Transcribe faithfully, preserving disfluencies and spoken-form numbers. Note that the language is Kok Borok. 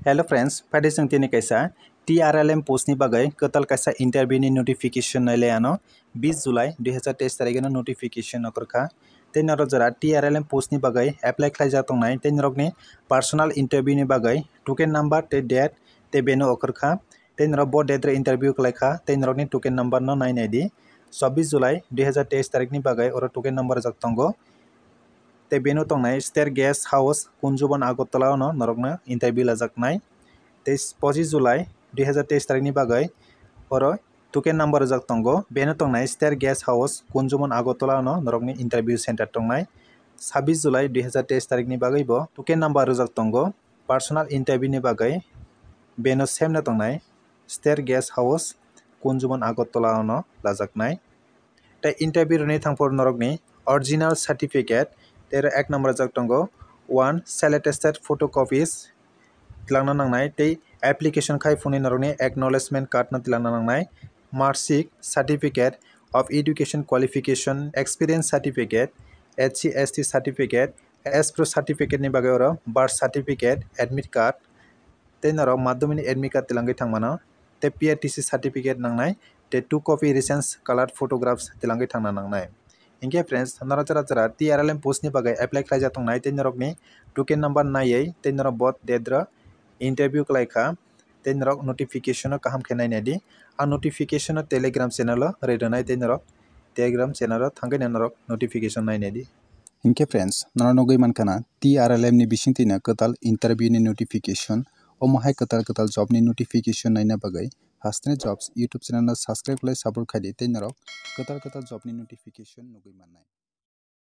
Hello friends, phaidi chwng tini kaisa T R L M post ni bagwi kwtal kaisa interview ni notification nailai ano, bis July dui hazar teis tarikh no notification okorkha. Tei norok jora T R L M post ni bagwi apply khlaijak tongnai, tei norokni personal interview ni bagwi token number tei date tei venue okorkha. Tei norok bo date ro interview khlaikha, tei norokni token number no nainai di. Chobbish July dui hazar teis tarikh ni bagwi oro token number rwjak tongo. Tei venue tongnai Star Guest House, Kunjubon, Agartala ono norokno interview lajaknai. Tei pochis July dui hazar teis tarikh ni bagwi oro token number rwjak tongo. Venue tongnai Star Guest House, Kunjubon, Agartala ono norokni interview center tongnai. Chobbish July dui hazar teis tarikh ni bagwi bo token number rwjak tongo. Personal interview ni bagwi venue same no tongnai Star Guest House, Kunjubon, Agartala ono lajaknai. Tei interview rwni thangphuru norokni original certificate, tei oro ek number rwjak tongo, one self attested photocopies tilangna nangnai, tei application khai phunwi norokni acknowledgement card no tilangna nangnai, marksheet, certificate of education qualification, experience certificate, S C S T certificate, S Pro certificate ni bagwi oro birth certificate, admit card, tei norok madhyamik ni admit card tilangwi thangmano, tei P R T C certificate nangnai, tei two copy recent colored photographs tilangwi thangna nangnai. Hinkhe friends, norok jora jora T R L M post ni bagwi apply khlaijak tongnai, tei norokni token number naiwi tei norok bo date ro interview khlaikha, tei norok notification no kaham khe nainai di. Ang notification no Telegram channel o rwi rwnai, tei norok Telegram channel o thangwi norok notification nainai di. Hinkhe friends, norok nugwi mankha na T R L M ni bisingtwi no kwtal interview ni notification, omo hai kwtal kwtal job ni notification naina bagwi Hasteni Jobs YouTube channel no subscribe khlai support khai di, tei norok kwtal kwtal job ni notification nugwi mannai.